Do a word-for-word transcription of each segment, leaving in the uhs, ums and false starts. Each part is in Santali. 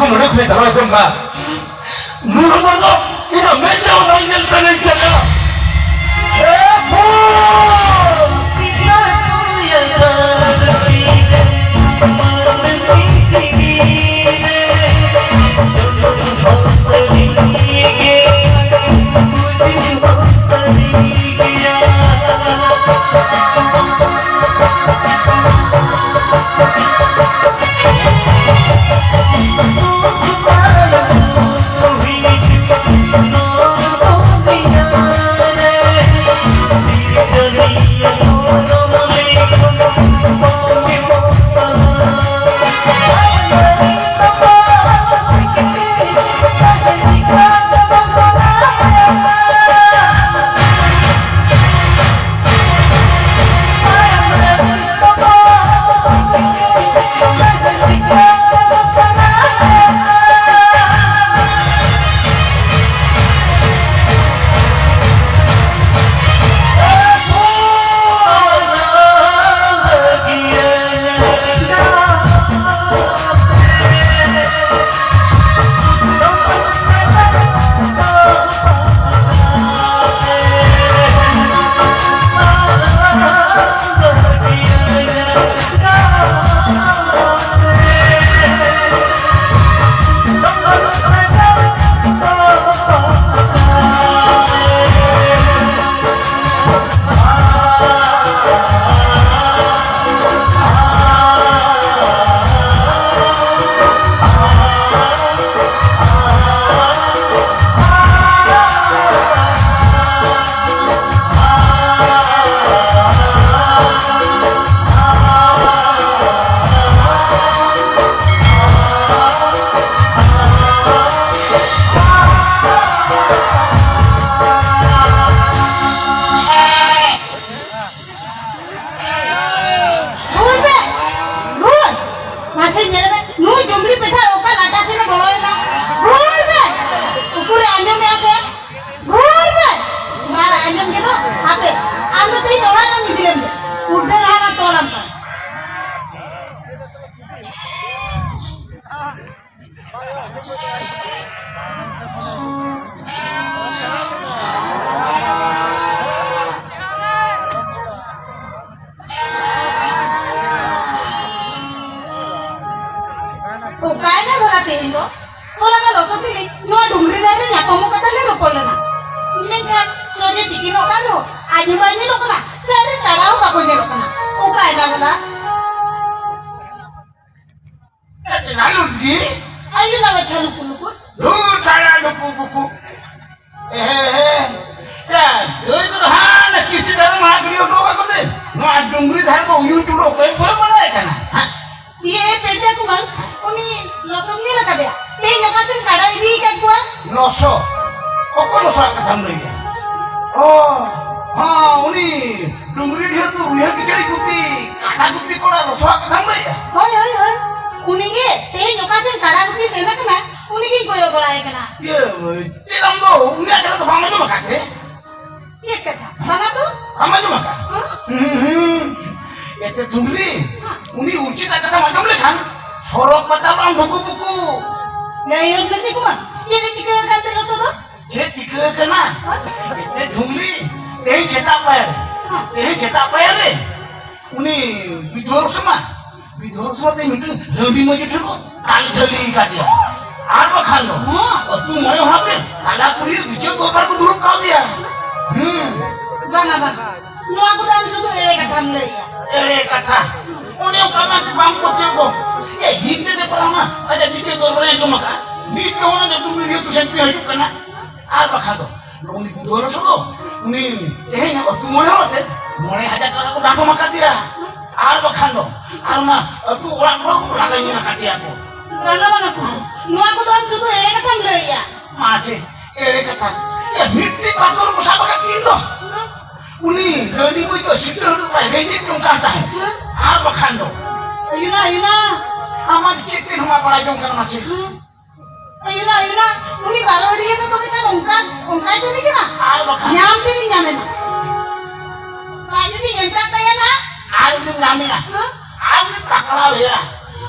ᱱᱚᱰᱮ ᱠᱷᱚᱱᱮ ᱪᱟᱞᱟᱣ ᱦᱚᱪᱚᱱ ᱢᱟ᱾ ᱱᱩᱭ ᱦᱚᱲ ᱫᱚ ᱤᱧᱟᱜ ᱢᱮᱫ ᱛᱮᱦᱚᱸ ᱵᱟᱝ ᱧᱮᱞ ᱥᱟᱱᱟᱧ ᱠᱟᱱᱟ᱾ ᱮ ᱯᱷᱩᱞ! ᱛᱮᱦᱮᱧ ᱫᱚ ᱦᱚᱞᱟ ᱢᱟ ᱞᱚᱥᱚᱫ ᱛᱮᱞᱤᱧ ᱱᱚᱣᱟ ᱰᱩᱝᱨᱤ ᱫᱷᱟᱨᱮ ᱨᱮ ᱧᱟᱯᱟᱢᱚᱜ ᱠᱟᱛᱷᱟ ᱞᱮ ᱨᱚᱯᱚᱲ ᱞᱮᱱᱟ, ᱢᱮᱱᱠᱷᱟᱱ ᱥᱚᱡᱷᱮ ᱛᱤᱠᱤᱱᱚᱜ ᱠᱟᱱ ᱨᱮᱦᱚᱸ ᱟᱡ ᱦᱚᱸ ᱵᱟᱭ ᱧᱮᱞᱚᱜ ᱠᱟᱱᱟ, ᱥᱮ ᱟᱡ ᱨᱮᱱ ᱠᱟᱰᱟ ᱦᱚᱸ ᱵᱟᱠᱚ ᱧᱮᱞᱚᱜ ᱠᱟᱱᱟ᱾ ᱚᱠᱟᱭᱮᱱᱟ ᱵᱚᱞᱟ? ᱮ, ᱪᱮᱫᱟᱜ ᱞᱩᱴ ᱜᱮ? ᱟᱭᱩ ᱱᱟ ᱵᱟᱪᱷᱟ ᱞᱩᱠᱩ ᱞᱩᱠᱩ᱾ ᱫᱷᱩᱨ ᱥᱟᱲᱟ ᱞᱩᱠᱩ ᱵᱩᱠᱩ᱾ ᱮᱦᱮ, ᱮᱦᱮ᱾ ᱭᱟ, ᱜᱟᱹᱭ ᱠᱚᱫᱚ ᱦᱟᱱᱟ ᱠᱤᱥᱤ ᱫᱷᱟᱨᱮ ᱢᱟ ᱜᱤᱰᱤ ᱦᱚᱴᱚ ᱠᱟᱜ ᱠᱚᱛᱮ, ᱱᱚᱣᱟ ᱰᱩᱝᱨᱤ ᱫᱷᱟᱨᱮ ᱠᱚ ᱩᱭᱩ ᱪᱩᱰᱩ ᱚᱠᱚᱭ ᱠᱚᱭ ᱵᱟᱲᱟᱭ ᱠᱟᱱᱟ? ᱦᱮᱸ? ᱤᱭᱟᱹ, ᱮ ᱯᱮᱱᱴᱟ ᱠᱩᱢᱟᱹᱝ, ᱩᱱᱤ ᱞᱚᱥᱚᱢ ᱧᱮᱞ ᱟᱠᱟᱫᱮᱭᱟ? ᱛᱮᱦᱮᱧ ᱚᱠᱟ ᱥᱮᱱ ᱠᱟᱰᱟᱭ ᱤᱫᱤ ᱟᱠᱟᱫ ᱠᱚᱣᱟ? ᱞᱚᱥᱚ? ᱚᱠᱚᱭ ᱞᱚᱥᱚᱣᱟᱜ ᱠᱟᱛᱷᱟᱢ ᱞᱟᱹᱭᱮᱫᱼᱟ? ᱚ, ᱦᱚᱸ, ᱩᱱᱤ ᱰᱩᱝᱨᱤ ᱰᱷᱤᱦᱟᱹ ᱛᱚ ᱨᱩᱭᱦᱟᱹ ᱠᱤᱪᱟᱹᱲᱤ ᱜᱩᱯᱤ, ᱠᱟᱰᱟ ᱜᱩᱯᱤ ᱠᱚᱲᱟ ᱞᱚᱥᱚᱣᱟᱜ ᱠᱟᱛᱷᱟᱢ ᱞᱟᱹᱭᱮᱫᱼᱟ? ᱦᱳᱭ, ᱦᱳᱭ, ᱦᱳᱭ᱾ ᱩᱱᱤ ᱜᱮ ᱛᱮᱦᱮᱧ ᱚᱠᱟ ᱥᱮᱱ ᱠᱟᱰᱟ ᱜᱩᱯᱤ ᱥᱮᱱ ᱟᱠᱟᱱᱟ, ᱩᱱᱤ ᱜᱤᱧ ᱠᱚᱭᱚᱜ ᱵᱟᱲᱟᱭ ᱠᱟᱱᱟ᱾ ᱤᱭᱟᱹ, ᱪᱮᱫ ᱟᱢ ᱫᱚ ᱩᱱᱤᱭᱟᱜ ᱠᱟᱛᱷᱟ ᱫᱚ ᱵᱟᱢ ᱟᱸᱡᱚᱢ ᱟᱠᱟᱫ ᱛᱮ? ᱪᱮᱫ ᱠᱟᱛᱷᱟ? ᱵᱟᱝᱟ ᱛᱚ᱾ ᱵᱟᱢ ᱟᱸᱡᱚᱢ ᱟᱠᱟᱫ? ᱦᱮᱸ? ᱦᱩᱸ, ᱦᱩᱸ᱾ ᱮᱛᱮ ᱛᱷᱩᱢᱞᱤ, ᱦᱮᱸ᱾ ᱩᱱᱤ ᱩᱨᱪᱤᱛᱟᱜ ᱠᱟᱛᱷᱟᱢ ᱟᱸᱡᱚᱢ ᱞᱮᱠᱷᱟᱱ ᱥᱚᱨᱚᱜ ᱯᱟᱛᱟᱞ ᱟᱢ ᱰᱷᱩᱠᱩ ᱯᱩᱠᱩ᱾ ᱞᱟᱹᱭ ᱦᱚᱫ ᱢᱮᱥᱮ ᱠᱩᱢᱟ, ᱪᱮᱫ ᱮ ᱪᱤᱠᱟᱹ ᱟᱠᱟᱫ ᱛᱮ ᱞᱚᱥᱚᱫ ᱫᱚ? ᱪᱮᱫ ᱪᱤᱠᱟᱹ ᱟᱠᱟᱱᱟ? ᱦᱮᱸ? ᱮᱛᱮ ᱛᱷᱩᱢᱞᱤ, ᱛᱮᱦᱮᱧ ᱥᱮᱛᱟᱜ ᱯᱟᱭᱟᱨ ᱨᱮ, ᱦᱮᱸ᱾ ᱛᱮᱦᱮᱧ ᱥᱮᱛᱟᱜ ᱯᱟᱭᱟᱨ ᱨᱮ ᱩᱱᱤ ᱵᱤᱫᱷᱚᱨ ᱥᱚᱢᱟ, ᱵᱤᱫᱷᱚᱨ ᱥᱚᱢᱟ ᱛᱮ ᱢᱤᱫᱴᱟᱝ ᱨᱟᱺᱰᱤ ᱢᱟᱹᱡᱷᱤ ᱴᱷᱮᱱ ᱠᱚ ᱫᱟᱞ ᱡᱷᱟᱹᱞᱤ ᱟᱠᱟᱫᱮᱭᱟ᱾ ᱟᱨ ᱵᱟᱠᱷᱟᱱ ᱫᱚ ᱦᱚᱸ᱾ ᱟᱹᱛᱩ ᱢᱚᱬᱮ ᱦᱚᱲ ᱟᱛᱮ ᱛᱟᱞᱟ ᱠᱩᱞᱦᱤ ᱵᱤᱪᱟᱹᱨ ᱫᱚᱨᱵᱟᱨ ᱠᱚ ᱫᱩᱲᱩᱵ ᱠᱟᱣᱫᱮᱭᱟ᱾ ᱦᱩᱸ᱾ ᱵᱟᱝᱟ, ᱵᱟᱝᱟ᱾ ᱱᱚᱣᱟ ᱠᱚᱫᱚ ᱟᱢ ᱥᱩᱫᱷᱩ ᱮᱲᱮ ᱠᱟᱛᱷᱟᱢ ᱞᱟᱹᱭᱟ᱾ ᱮᱲᱮ ᱠᱟᱛᱷᱟ? ᱚᱱᱮ ᱚᱱᱠᱟ ᱢᱟ ᱵᱟᱝ ᱯᱟᱹᱛᱭᱟᱹᱣ ᱠᱚ᱾ ᱮ, ᱦᱤᱱᱫᱤ ᱛᱮ ᱯᱟᱲᱦᱟᱣ ᱢᱟ, ᱟᱡᱟᱜ ᱵᱤᱪᱟᱹᱨ ᱫᱚᱨᱵᱟᱨ ᱟᱸᱡᱚᱢ ᱟᱠᱟᱫᱼᱟ᱾ ᱱᱤᱛ ᱫᱚ ᱚᱱᱟ ᱫᱚ ᱰᱩᱝᱨᱤ ᱰᱷᱤᱦᱟᱹ ᱛᱩᱥᱮᱱ ᱯᱮ ᱦᱤᱡᱩᱜ ᱠᱟᱱᱟ᱾ ᱟᱨ ᱵᱟᱠᱷᱟᱱ ᱫᱚ ᱩᱱᱤ ᱵᱩᱫᱷᱩ ᱦᱚᱲ ᱥᱩᱫᱷᱩ ᱩᱱᱤ ᱛᱮᱦᱮᱧ ᱟᱹᱛᱩ ᱢᱚᱬᱮ ᱦᱚᱲ ᱟᱛᱮ ᱢᱚᱬᱮ ᱦᱟᱡᱟᱨ ᱴᱟᱠᱟ ᱠᱚ ᱰᱟᱸᱰᱚᱢ ᱟᱠᱟᱫᱮᱭᱟ᱾ ᱟᱨ ᱵᱟᱠᱷᱟᱱ ᱫᱚ ᱟᱨ ᱚᱱᱟ ᱟᱹᱛᱩ ᱚᱲᱟᱜ ᱠᱚ ᱞᱟᱜᱟ ᱧᱤᱨ ᱟᱠᱟᱫᱮᱭᱟ ᱠᱚ᱾ ᱵᱟᱝᱟ, ᱵᱟᱝᱟ ᱠᱩᱢᱟᱹᱝ, ᱱᱚᱣᱟ ᱠᱚᱫᱚ ᱟᱢ ᱥᱩᱫᱷᱩ ᱮᱲᱮ ᱠᱟᱛᱷᱟᱢ ᱞᱟᱹᱭᱮᱜᱼᱟ᱾ ᱢᱟᱥᱮ, ᱮᱲᱮ ᱠᱟᱛᱷᱟ? ᱮ, ᱢᱤᱫᱴᱤᱡ ᱯᱟᱛᱚᱨ ᱠᱚ ᱥᱟᱵ ᱟᱠᱟᱫ ᱠᱤᱱ ᱫᱚ᱾ ᱩᱱᱤ ᱨᱟᱺᱰᱤ ᱵᱟᱹᱭ ᱫᱚ ᱥᱤᱛᱟᱹ ᱦᱩᱲᱩ ᱵᱟᱭ ᱨᱮᱸᱜᱮᱡ ᱡᱚᱝ ᱠᱟᱱ ᱛᱟᱦᱮᱸᱫ᱾ ᱟᱨ ᱵᱟᱠᱷᱟᱱ ᱫᱚ ᱟᱭᱩᱱᱟ, ᱟᱭᱩᱱᱟ᱾ ᱟᱢᱟᱜ ᱪᱮᱫ ᱛᱮ ᱱᱚᱣᱟ ᱵᱟᱲᱟᱭ ᱡᱚᱝ ᱠᱟᱱᱟ ᱢᱟᱥᱮ? ᱟᱭᱩᱱᱟ, ᱟᱭᱩᱱᱟ, ᱩᱱᱤ ᱵᱟᱨᱚ ᱦᱟᱹᱴᱤᱭᱟᱹ ᱫᱚ ᱛᱚᱵᱮ ᱠᱷᱟᱱ ᱚᱱᱠᱟ, ᱚᱱᱠᱟᱭ ᱠᱟᱹᱢᱤ ᱠᱟᱱᱟ? ᱟᱨ ᱵᱟᱠᱷᱟᱱ? ᱧᱟᱢ ᱛᱮ ᱩᱱᱤ ᱧᱟᱢᱮᱱᱟ᱾ ᱟᱨ ᱡᱩᱫᱤ ᱮᱢ ᱠᱟᱜ ᱛᱟᱭᱟ ᱱᱟᱦᱟᱜ? ᱟᱨ ᱩᱱᱤ ᱧᱟᱢᱮᱭᱟ᱾ ᱦᱮᱸ? ᱟᱨ ᱩᱱᱤ ᱯᱟᱠᱲᱟᱣ ᱮᱭᱟ᱾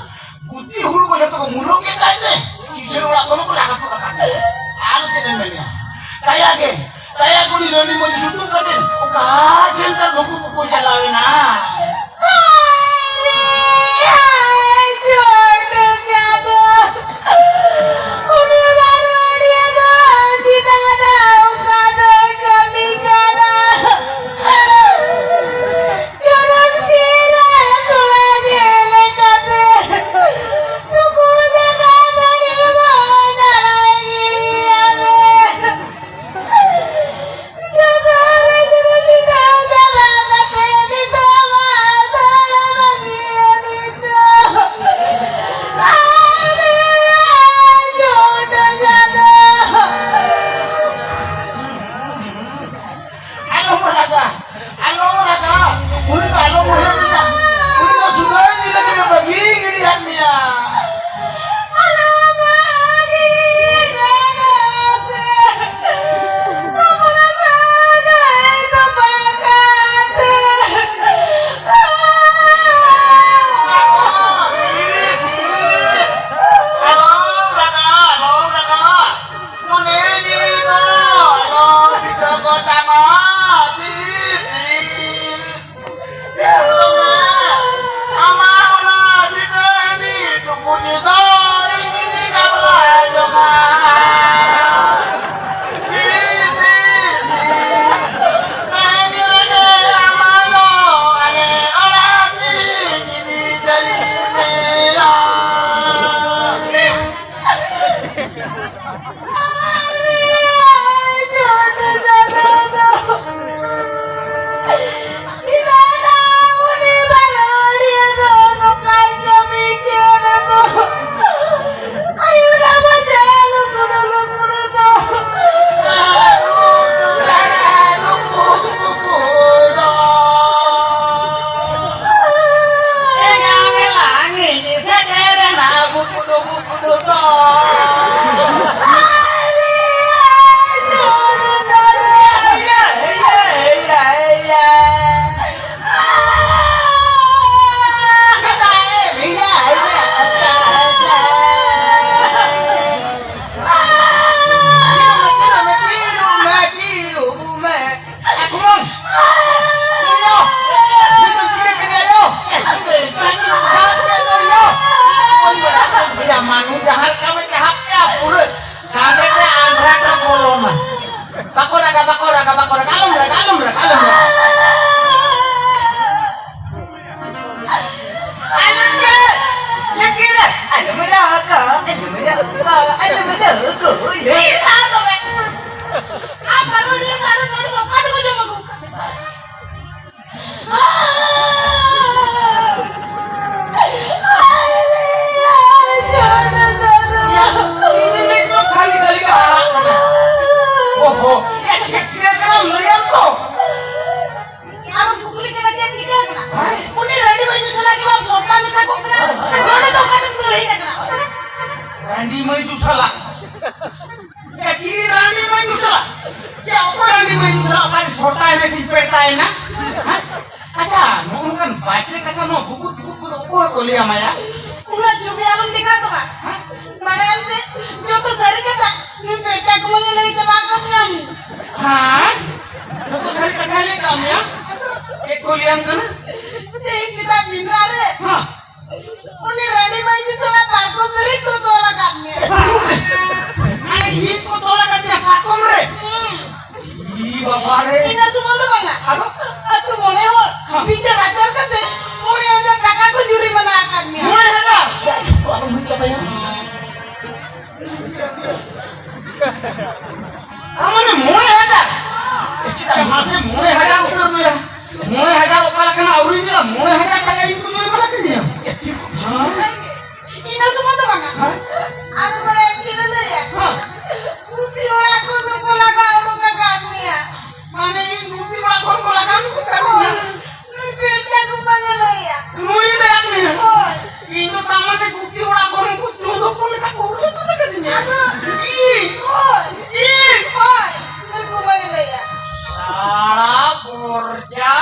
ᱜᱩᱛᱤ ᱦᱩᱲᱩ ᱠᱚ ᱡᱚᱛᱚ ᱠᱚ ᱢᱩᱞᱩᱜ ᱠᱮᱫ ᱛᱟᱭ ᱛᱮ, ᱠᱤᱥᱟᱹᱬ ᱚᱲᱟᱜ ᱠᱷᱚᱱ ᱠᱚ ᱞᱟᱜᱟ ᱛᱩᱫ ᱟᱠᱟᱫ ᱛᱟᱭᱟ᱾ ᱟᱨ ᱪᱮᱫ ᱮᱢ ᱢᱮᱱᱮᱭᱟ? ᱠᱟᱭᱟ ᱜᱮ, ᱠᱟᱭᱟ ᱜᱩᱲᱤ ᱨᱟᱹᱱᱤ ᱢᱚᱡᱽ ᱥᱩᱛᱩᱜ ᱠᱟᱛᱮ ᱚᱠᱟ ᱥᱮᱱ ᱛᱟᱨ ᱱᱩᱠᱩ ᱠᱚᱠᱚ ᱪᱟᱞᱟᱣ ᱮᱱᱟ? ᱦᱟᱭ ᱨᱮ, ᱦᱟᱭ ᱪᱷᱳᱴᱩ ᱪᱟᱸᱫᱚ᱾ ᱤᱧ ᱞᱟᱦᱟ ᱛᱚᱵᱮ᱾ ᱟᱢ ᱵᱟᱨᱚᱱ ᱞᱮᱠᱟ ᱟᱨᱚ ᱱᱚᱰᱮ ᱫᱚ ᱚᱠᱟ ᱛᱮᱠᱚ ᱡᱚᱢ ᱟᱹᱜᱩ ᱠᱟᱜ ᱢᱮ? ᱤᱧ ᱫᱚ ᱠᱷᱟᱹᱞᱤ ᱠᱷᱟᱹᱞᱤ ᱠᱚ ᱦᱟᱨᱟᱜ ᱠᱟᱱᱟ᱾ ᱳᱦᱳ, ᱮ, ᱪᱮᱫ ᱪᱤᱠᱟᱹ ᱠᱟᱱᱟ ᱞᱟᱹᱭᱟᱢ ᱛᱚ? ᱟᱨ ᱠᱩᱠᱞᱤ ᱠᱟᱱᱟ ᱪᱮᱫ ᱪᱤᱠᱟᱹ ᱠᱟᱱᱟ? ᱩᱱᱤ ᱨᱟᱺᱰᱤ ᱢᱟᱹᱭᱡᱩ ᱥᱟᱞᱟᱜ ᱜᱮ ᱵᱟᱢ ᱥᱚᱨᱛᱟ ᱢᱮᱥᱟ ᱠᱚᱜ ᱠᱟᱱᱟ? ᱱᱚᱰᱮ ᱫᱚ ᱚᱠᱟᱛᱮᱢ ᱫᱟᱹᱲ ᱦᱮᱡ ᱟᱠᱟᱱᱟ? ᱨᱟᱺᱰᱤ ᱢᱟᱹᱭᱡᱩ ᱥᱟᱞᱟᱜ? ᱮ, ᱪᱤᱞᱤ ᱨᱟᱺᱰᱤ ᱢᱟᱹᱭᱡᱩ ᱥᱟᱞᱟᱜ? ᱮ, ᱚᱠᱚᱭ ᱨᱟᱺᱰᱤ ᱢᱟᱹᱭᱡᱩ ᱥᱟᱞᱟᱜ ᱚᱠᱟᱨᱮ ᱥᱚᱨᱛᱟ ᱮᱱᱮᱡ ᱥᱮ ᱯᱮᱲᱛᱟ ᱮᱱᱟ? ᱦᱮᱸ? ᱟᱪᱪᱷᱟ, ᱱᱚᱜᱼᱚ ᱱᱚᱝᱠᱟᱱ ᱵᱟᱡᱮ ᱠᱟᱛᱷᱟ ᱱᱚᱣᱟ ᱵᱩᱠᱩᱫ ᱵᱩᱠᱩᱫ ᱠᱚᱫᱚ ᱚᱠᱚᱭ ᱠᱚ ᱞᱟᱹᱭ ᱟᱢᱟᱭᱟ? ᱩᱱᱟᱹᱜ ᱪᱷᱚᱵᱤ ᱟᱞᱚᱢ ᱫᱮᱠᱷᱟᱣ ᱛᱟᱢᱟ᱾ ᱦᱮᱸ? ᱵᱟᱰᱟᱭᱟᱢ ᱥᱮ, ᱡᱚᱛᱚ ᱥᱟᱹᱨᱤ ᱠᱟᱛᱷᱟ ᱱᱩᱭ ᱯᱮᱲᱛᱟ ᱠᱩᱢᱟᱹᱝ ᱮ ᱞᱟᱹᱭ ᱪᱟᱵᱟ ᱟᱠᱟᱫᱤᱧᱟ᱾ ᱦᱮᱸ? ᱡᱚᱛᱚ ᱥᱟᱹᱨᱤ ᱠᱟᱛᱷᱟᱭ ᱞᱟᱹᱭ ᱠᱟᱜ ᱢᱮᱭᱟ? ᱪᱮᱫ ᱠᱚ ᱞᱟᱹᱭᱟᱢ ᱠᱟᱱᱟ? ᱛᱮᱦᱮᱧ ᱥᱮᱛᱟᱜ ᱥᱮᱸᱫᱽᱨᱟ ᱨᱮ ᱦᱮᱸ᱾ ᱩᱱᱤ ᱨᱟᱺᱰᱤ ᱢᱟᱹᱭᱡᱩ ᱥᱟᱞᱟᱜ ᱯᱟᱨᱠᱚᱢ ᱫᱷᱟᱨᱮ ᱠᱚ ᱛᱚᱞ ᱟᱠᱟᱫ ᱢᱮᱭᱟ᱾ ᱢᱟᱱᱮ ᱤᱧ ᱠᱚ ᱛᱚᱞ ᱟᱠᱟᱫ ᱢᱮᱭᱟ ᱯᱟᱨᱠᱚᱢ ᱨᱮ? ᱦᱩᱸ᱾ ᱤ ᱵᱟᱵᱟ ᱨᱮ᱾ ᱤᱱᱟᱹ ᱥᱩᱢᱩᱝ ᱫᱚ ᱵᱟᱝᱟ᱾ ᱟᱫᱚ? ᱟᱹᱛᱩ ᱢᱚᱬᱮ ᱦᱚᱲ ᱦᱮᱸ᱾ ᱵᱤᱪᱟᱹᱨ ᱟᱪᱟᱨ ᱠᱟᱛᱮ ᱢᱚᱬᱮ ᱦᱟᱡᱟᱨ ᱴᱟᱠᱟ ᱠᱚ ᱡᱩᱨᱤᱢᱟᱱᱟ ᱟᱠᱟᱫ ᱢᱮᱭᱟ᱾ ᱢᱚᱬᱮ ᱦᱟᱡᱟᱨ? ᱟᱞᱚᱢ ᱦᱩᱭ ᱪᱟᱵᱟᱭᱟ᱾ ᱟᱨ ᱢᱟᱱᱮ ᱢᱚᱬᱮ ᱦᱟᱡᱟᱨ? ᱮ, ᱪᱮᱫᱟᱜ ᱢᱟᱥᱮ ᱢᱚᱬᱮ ᱦᱟᱡᱟᱨ ᱩᱛᱟᱹᱨ ᱫᱚᱭᱟ? ᱢᱚᱬᱮ ᱦᱟᱡᱟᱨ ᱚᱠᱟ ᱞᱮᱠᱟᱱᱟᱜ ᱟᱹᱣᱨᱤᱧ ᱧᱮᱞᱟ, ᱢᱚᱬᱮ ᱦᱟᱡᱟᱨ ᱴᱟᱠᱟ ᱤᱧ ᱠᱚ ᱡᱩᱨᱤᱢᱟᱱᱟ ᱠᱤᱫᱤᱧᱟ? ᱮ, ᱪᱮᱫ ᱠᱚ ᱡᱟᱦᱟᱸ? ᱤᱱᱟᱹ ᱥᱩᱢᱩᱝ ᱫᱚ ᱵᱟᱝᱟ᱾ ᱦᱮᱸ? ᱟᱨ ᱵᱟᱲᱟᱭ ᱪᱮᱫ ᱮ ᱞᱟᱹᱭᱟ? ᱦᱮᱸ᱾ ᱜᱩᱯᱤ ᱚᱲᱟᱜ ᱠᱷᱚᱱ ᱫᱚᱠᱚ ᱞᱟᱜᱟ ᱩᱰᱩᱠ ᱟᱠᱟᱫ ᱢᱮᱭᱟ᱾ ᱢᱟᱱᱮ ᱤᱧ ᱜᱩᱯᱤ ᱚᱲᱟᱜ ᱠᱷᱚᱱ ᱠᱚ ᱞᱟᱜᱟ ᱩᱰᱩᱠ ᱟᱠᱟᱫ ᱢᱮᱭᱟ? ᱦᱳᱭ᱾ ᱱᱩᱭ ᱯᱮᱲᱛᱟ ᱠᱚ ᱵᱟᱝ ᱮ ᱞᱟᱹᱭᱟ᱾ ᱱᱩᱭ ᱞᱟᱹᱭᱟᱫ ᱢᱮᱭᱟ? ᱦᱳᱭ᱾ ᱤᱧ ᱫᱚ ᱛᱟᱨ ᱢᱟᱱᱮ ᱜᱩᱯᱤ ᱚᱲᱟᱜ ᱠᱷᱚᱱ ᱩᱱᱠᱩ ᱪᱳᱫᱚ ᱠᱚ ᱞᱮᱠᱟ ᱠᱚ ᱩᱨᱞᱟᱹ ᱛᱩᱫ ᱟᱠᱟᱫᱤᱧᱟ᱾ ᱟᱫᱚ ᱤᱧ! ᱦᱳᱭ᱾ ᱤᱧ! ᱦᱳᱭ᱾ ᱱᱩᱭ ᱠᱚ ᱵᱟᱝ ᱮ ᱞᱟᱹᱭᱟ᱾ ᱥᱟᱲᱟ ᱵᱚᱨᱡᱟ᱾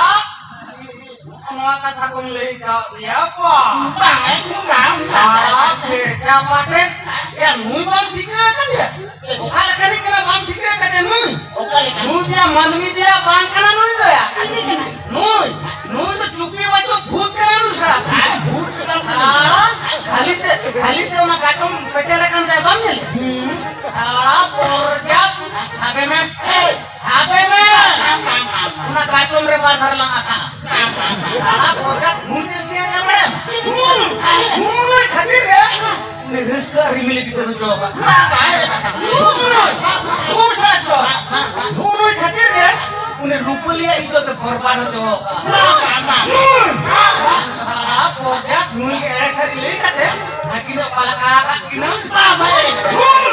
ᱱᱚᱣᱟ ᱠᱟᱛᱷᱟ ᱠᱚᱢ ᱞᱟᱹᱭ ᱠᱟᱣᱫᱮᱭᱟ ᱵᱟ? ᱵᱟᱝ, ᱵᱟᱝ, ᱵᱟᱝ᱾ ᱥᱟᱲᱟ ᱵᱮᱨᱡᱟ ᱯᱟᱴᱮᱫ᱾ ᱮ, ᱱᱩᱭ ᱵᱟᱢ ᱴᱷᱤᱠᱟᱹ ᱟᱠᱟᱫᱮᱭᱟ? ᱚᱠᱟ ᱞᱮᱠᱟᱱᱤᱡ ᱠᱟᱱᱟ ᱵᱟᱢ ᱴᱷᱤᱠᱟᱹ ᱟᱠᱟᱫᱮᱭᱟ ᱱᱩᱭ? ᱚᱠᱟ ᱞᱮᱠᱟ? ᱱᱩᱭ ᱡᱮ ᱢᱟᱹᱱᱢᱤ ᱡᱮ ᱵᱟᱝ ᱠᱟᱱᱟ ᱱᱩᱭ ᱫᱚᱭᱟ᱾ ᱪᱤᱞᱤ ᱠᱟᱱᱟᱭ? ᱱᱩᱭ, ᱱᱩᱭ ᱫᱚ ᱪᱩᱯᱤ ᱵᱟᱪᱚ ᱵᱷᱩᱛ ᱠᱟᱱᱟ ᱱᱩᱭ ᱥᱟᱲᱟ᱾ ᱟᱨ ᱵᱷᱩᱛ ᱠᱟᱱ ᱥᱟᱲᱟ, ᱠᱷᱟᱹᱞᱤ ᱛᱮ, ᱠᱷᱟᱹᱞᱤ ᱛᱮ ᱚᱱᱟ ᱜᱟᱴᱚᱢ ᱯᱮᱴᱮᱨ ᱟᱠᱟᱱ ᱛᱟᱭᱟ ᱵᱟᱢ ᱧᱮᱞᱮᱫ? ᱦᱩᱸ᱾ ᱥᱟᱲᱟ ᱯᱚᱨᱡᱟ, ᱥᱟᱵᱮ ᱢᱮ᱾ ᱥᱟᱵᱮ ᱢᱮ! ᱚᱱᱟ ᱜᱟᱴᱚᱢ ᱨᱮ ᱵᱟᱨ ᱫᱷᱟᱨᱮ ᱞᱟᱝ ᱟᱠᱟᱜᱼᱟ᱾ ᱥᱟᱲᱟ ᱯᱚᱨᱡᱟᱛ ᱢᱩᱸ ᱛᱮ ᱪᱮᱫ ᱮ ᱵᱟᱲᱟᱭᱟ? ᱢᱩᱸ! ᱢᱩᱸ ᱠᱷᱟᱹᱛᱤᱨ ᱜᱮ ᱩᱱᱤ ᱨᱟᱹᱥᱠᱟᱹ ᱥᱟᱹᱨᱤ ᱢᱤᱞᱤ ᱵᱤᱯᱚᱫ ᱦᱚᱪᱚ ᱟᱠᱟᱫ᱾ ᱱᱩᱜᱼᱩ ᱱᱩᱭ, ᱩᱱ ᱥᱟᱞᱟᱜ ᱫᱚ, ᱱᱩᱜᱼᱩ ᱱᱩᱭ ᱠᱷᱟᱹᱛᱤᱨ ᱜᱮ ᱩᱱᱤ ᱨᱩᱯᱟᱹᱞᱤᱭᱟᱜ ᱤᱡᱽᱡᱚᱛ ᱮ ᱵᱚᱨᱵᱟᱫ ᱦᱚᱪᱚ ᱟᱠᱟᱫ᱾ ᱱᱩᱭ ᱥᱟᱞᱟ ᱯᱚᱨᱡᱟᱛ ᱱᱩᱭ ᱜᱮ ᱮᱲᱮ ᱥᱟᱹᱨᱤ ᱞᱟᱹᱭ ᱠᱟᱛᱮ ᱟᱹᱠᱤᱱ ᱮ ᱚᱠᱟ ᱞᱮᱠᱟ ᱟᱠᱟᱫ ᱠᱤᱱᱟ᱾ ᱱᱩᱭ